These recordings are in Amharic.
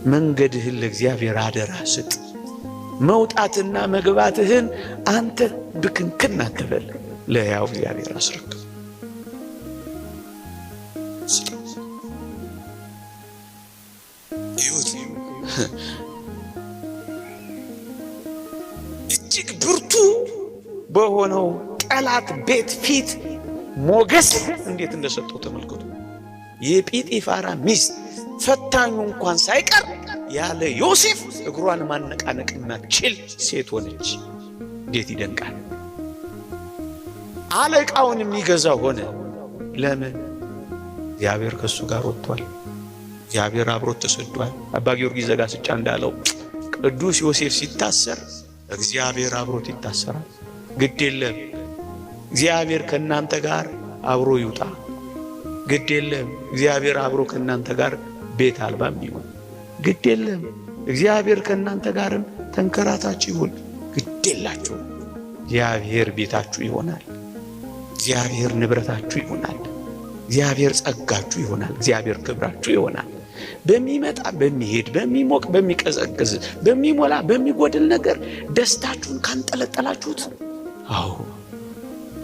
መንገድህን ለእግዚአብሔር አደራ ስጥ። መውጣትና መግባትህን አንተ ብክንክን አትበል፣ ለሕያው እግዚአብሔር አስረክብ። እጅግ ብርቱ በሆነው ጠላት ቤት ፊት ሞገስ እንዴት እንደሰጠው ተመልከቱ። የጲጢፋራ ሚስት ፈታኙ እንኳን ሳይቀር ያለ ዮሴፍ እግሯን ማነቃነቅ የማትችል ሴት ሆነች። እንዴት ይደንቃል! አለቃውን የሚገዛ ሆነ። ለምን? እግዚአብሔር ከእሱ ጋር ወጥቷል። እግዚአብሔር አብሮት ተሰዷል። አባ ጊዮርጊስ ዘጋስጫ እንዳለው ቅዱስ ዮሴፍ ሲታሰር እግዚአብሔር አብሮት ይታሰራል። ግድ የለም እግዚአብሔር ከእናንተ ጋር አብሮ ይውጣ። ግድ የለም እግዚአብሔር አብሮ ከእናንተ ጋር ቤት አልባም ይሁን። ግድ የለም እግዚአብሔር ከእናንተ ጋርም ተንከራታች ይሁን። ግድ የላችሁ፣ እግዚአብሔር ቤታችሁ ይሆናል። እግዚአብሔር ንብረታችሁ ይሆናል። እግዚአብሔር ጸጋችሁ ይሆናል። እግዚአብሔር ክብራችሁ ይሆናል። በሚመጣ በሚሄድ፣ በሚሞቅ በሚቀዘቅዝ፣ በሚሞላ በሚጎድል ነገር ደስታችሁን ካንጠለጠላችሁት፣ አዎ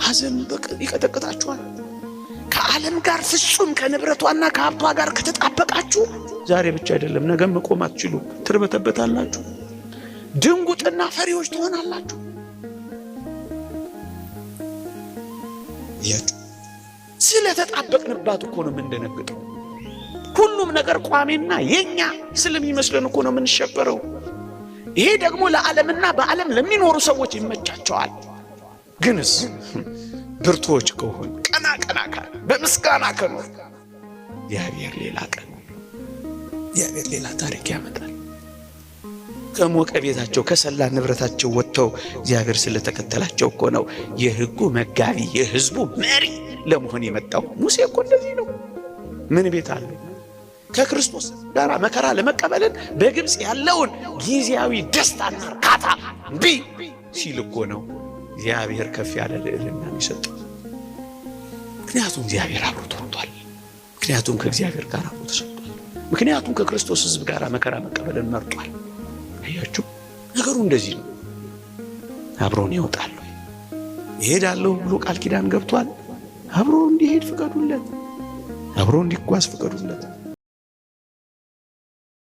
ሐዘን ይቀጠቅጣችኋል። ከዓለም ጋር ፍጹም ከንብረቷና ከሀብቷ ጋር ከተጣበቃችሁ ዛሬ ብቻ አይደለም ነገም መቆም አትችሉ፣ ትርበተበታላችሁ። ድንጉጥና ፈሪዎች ትሆናላችሁ። ስለተጣበቅንባት እኮ ነው የምንደነግጠው። ሁሉም ነገር ቋሚና የኛ ስለሚመስለን እኮ ነው የምንሸበረው። ይሄ ደግሞ ለዓለምና በዓለም ለሚኖሩ ሰዎች ይመቻቸዋል። ግንስ ብርቱዎች ከሆን ቀና ቀና ካል በምስጋና ከኖር እግዚአብሔር ሌላ ቀን፣ እግዚአብሔር ሌላ ታሪክ ያመጣል። ከሞቀ ቤታቸው ከሰላ ንብረታቸው ወጥተው እግዚአብሔር ስለተከተላቸው እኮ ነው የሕጉ መጋቢ የሕዝቡ መሪ ለመሆን የመጣው። ሙሴ እኮ እንደዚህ ነው። ምን ቤት አለው? ከክርስቶስ ጋር መከራ ለመቀበልን በግብፅ ያለውን ጊዜያዊ ደስታና እርካታ እምቢ ሲል እኮ ነው እግዚአብሔር ከፍ ያለ ልዕልና የሰጠው። ምክንያቱም እግዚአብሔር አብሮት ወጥቷል። ምክንያቱም ከእግዚአብሔር ጋር አብሮ ተሰጥቷል። ምክንያቱም ከክርስቶስ ሕዝብ ጋር መከራ መቀበልን መርጧል። አያችሁ፣ ነገሩ እንደዚህ ነው። አብሮን ይወጣል ወይ ይሄዳለሁ ብሎ ቃል ኪዳን ገብቷል። አብሮ እንዲሄድ ፍቀዱለት። አብሮ እንዲጓዝ ፍቀዱለት።